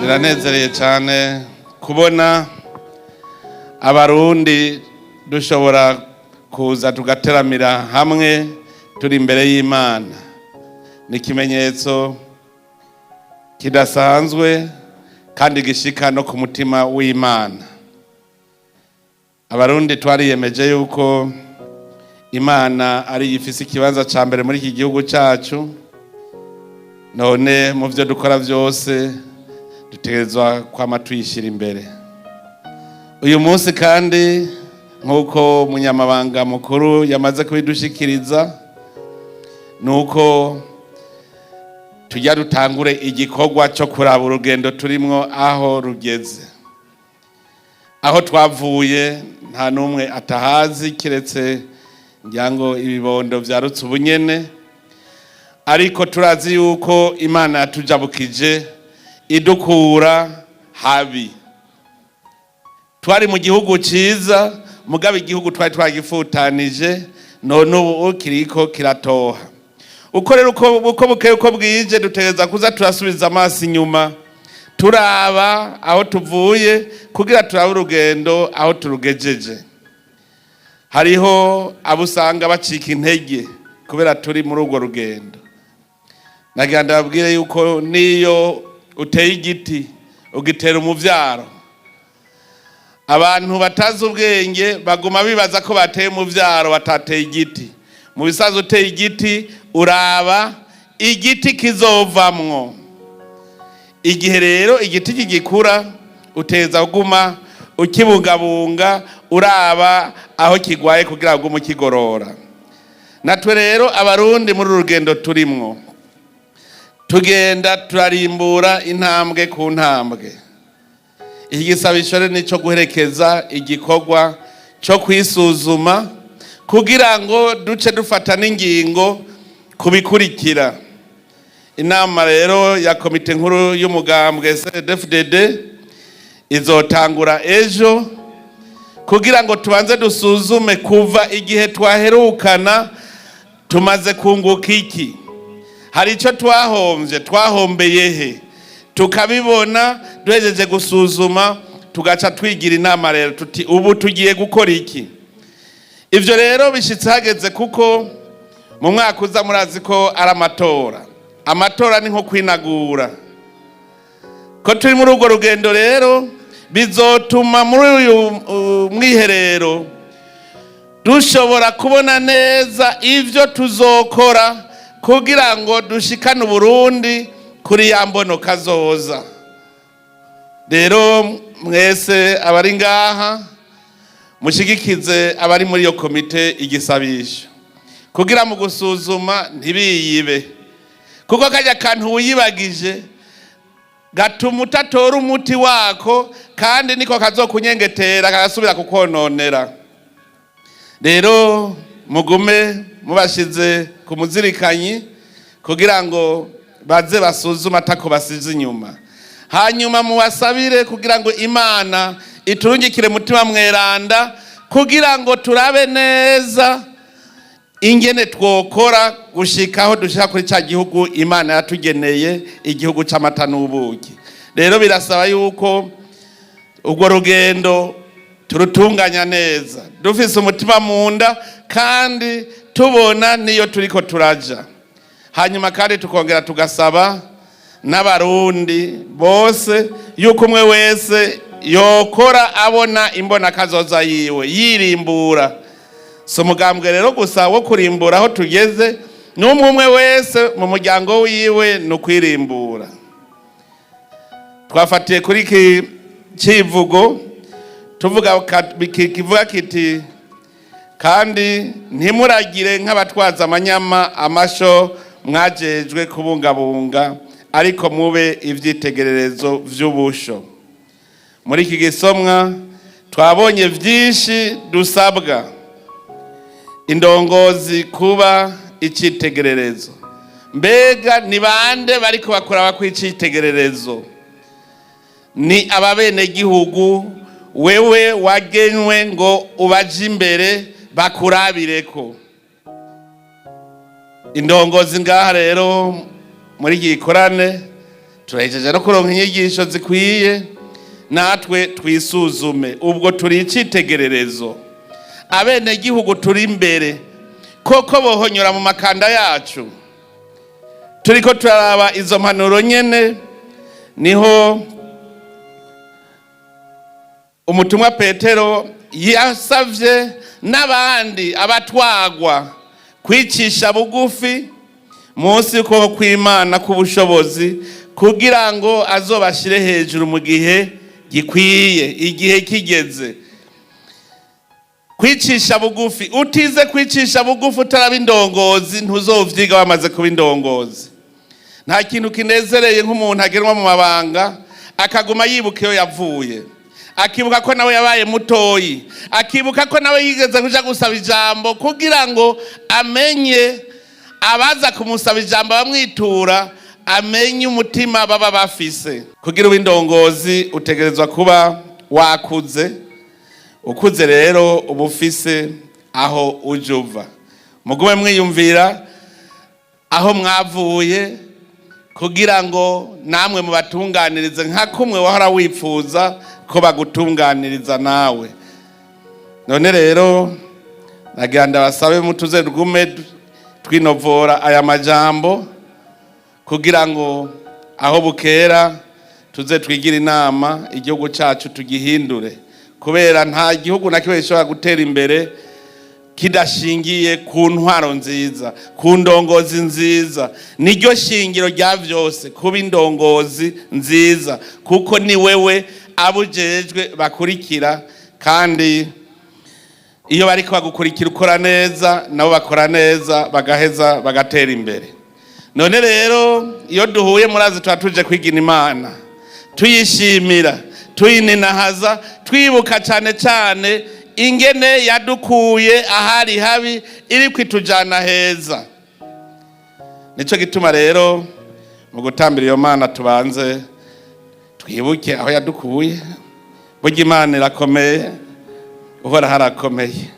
Biranezereye cyane kubona Abarundi dushobora kuza tugateramira hamwe turi imbere y'Imana. Ni ikimenyetso kidasanzwe kandi gishika no ku mutima w'Imana. Abarundi twariyemeje yuko Imana ari ifise ikibanza ca mbere muri iki gihugu cacu. None mu byo dukora byose dutegerezwa kwama tuyishyira imbere. Uyu munsi kandi, nk'uko umunyamabanga mukuru yamaze kubidushikiriza, ni uko tujya dutangure igikorwa cyo kuraba urugendo turimwo aho rugeze, aho twavuye. Nta n'umwe atahazi, keretse ngira ngo ibibondo byarutse ubunyene, ariko turazi yuko Imana yatujabukije idukura habi. Twari mu gihugu ciza, mugabo igihugu twari twagifutanije, none ubu kiriko kiratoha. Uko rero uko bukeye uko bwije dutegereza kuza turasubiza amaso inyuma, turaba aho tuvuye, kugira turabe urugendo aho turugejeje. Hariho abo usanga bacika intege kubera turi muri urwo rugendo. Nagira ndababwire yuko niyo uteye igiti, ugitera umuvyaro, abantu batazi ubwenge baguma bibaza ko bateye umuvyaro, batateye igiti. Mu bisanzwe uteye igiti uraba igiti kizovamwo. Igihe rero igiti kigikura, uteza kuguma ukibungabunga, uraba aho kigwaye kugira ngo ugume ukigorora. Natwe rero Abarundi, muri uru rugendo turimwo, tugenda turarimbura intambwe ku ntambwe. Iki gisabisho rero ni cyo guherekeza igikorwa cyo kwisuzuma, kugira ngo duce dufata n'ingingo ku bikurikira. Inama rero ya komite nkuru y'umugambwe CNDD-FDD izotangura ejo, kugira ngo tubanze dusuzume kuva igihe twaherukana tumaze kunguka iki, hari icyo twahombye, twahombeye he, tukabibona. Duhejeje gusuzuma, tugaca twigira inama rero tuti: "Ubu tugiye gukora iki?" Ibyo rero bishyitse hageze, kuko mu mwaka uza murazi ko ari amatora. Amatora ni nko kwinagura ko turi muri urwo rugendo. Rero bizotuma muri uyu mwiherero dushobora kubona neza ibyo tuzokora kugira ngo dushikane Uburundi kuri ya mbono kazoza. Rero mwese abari ngaha, mushigikize abari muri iyo komite igisabisho, kugira mu gusuzuma ntibiyibe, kuko kajya kantu wiyibagije gatuma utatora umuti wako, kandi niko kazokunyengetera kagasubira kukononera. Rero mugume mubashize ku muzirikanyi, kugira ngo baze basuzume atako basize inyuma. Hanyuma mubasabire kugira ngo Imana iturungikire Mutima Mweranda, kugira ngo turabe neza ingene twokora gushikaho dushika kuri cya gihugu Imana yatugeneye, igihugu c'amata n'ubuki. Rero birasaba yuko urwo rugendo turutunganya neza, dufise umutima mu nda kandi tubona niyo turiko turaja. Hanyuma kandi tukongera tugasaba n'Abarundi bose yuko umwe wese yokora abona imbona kazoza yiwe, yirimbura. Si umugambwe rero gusa wo kurimbura aho tugeze, n'umwe umwe wese mu muryango wiwe ni ukwirimbura. Twafatiye kuri iki kivugo tuvuga kivuga kiti: "Kandi ntimuragire nk'abatwaza amanyama amasho mwajejwe kubungabunga, ariko mube ivyitegererezo vy'ubusho." Muri iki gisomwa twabonye vyinshi dusabwa. Indongozi kuba icitegererezo. Mbega ni bande bariko bakora ko icitegererezo? Ni ababenegihugu. Wewe wagenywe ngo ubaje imbere, bakurabireko. Indongozi ngaha rero muri iki gikorane, Turahejeje no kuronka inyigisho zikwiye, natwe twisuzume. Ubwo turi icitegererezo, abenegihugu turi imbere koko bohonyora mu makanda yacu. Turiko turaraba izo mpanuro nyene, niho umutumwa Petero yasavye n'abandi abatwagwa kwicisha bugufi munsi y'ukuboko kw'Imana k'ubushobozi, kugira ngo azobashire hejuru mu gihe gikwiye, igihe kigeze. Kwicisha bugufi, utize kwicisha bugufi utaraba indongozi, ntuzovyiga wamaze kuba indongozi. Nta kintu kinezereye nk'umuntu agenwa mu mabanga akaguma yibuka iyo yavuye, akibuka ko nawe yabaye mutoyi, akibuka ko nawe yigeze kuja gusaba ijambo, kugira ngo amenye abaza kumusaba ijambo bamwitura, amenye umutima baba bafise. Kugira ube indongozi utegerezwa kuba wakuze. Ukuze rero uba ufise aho uje uva. Mugume mwiyumvira aho mwavuye, kugira ngo namwe mubatunganirize nka kumwe wahora wifuza ko bagutunganiriza nawe. None rero nagira ndabasabe mutuze rwume twinovora aya majambo, kugira ngo aho bukera tuze twigire inama, igihugu cyacu tugihindure, kubera nta gihugu na kimwe gishobora gutera imbere kidashingiye ku ntwaro nziza, ku ndongozi nziza. Niryo shingiro rya byose, kuba indongozi nziza, kuko ni wewe abujejwe bakurikira, kandi iyo bariko bagukurikira ukora neza, nabo bakora neza, bagaheza bagatera imbere. None rero iyo duhuye, murazi, tuba tuje kwigina Imana, tuyishimira, tuyininahaza, twibuka cyane cyane ingene yadukuye ahari habi iri kwitujana heza. Nico gituma rero mu gutambira iyo Mana tubanze twibuke aho yadukuye. Burya Imana irakomeye, Uhoraho arakomeye.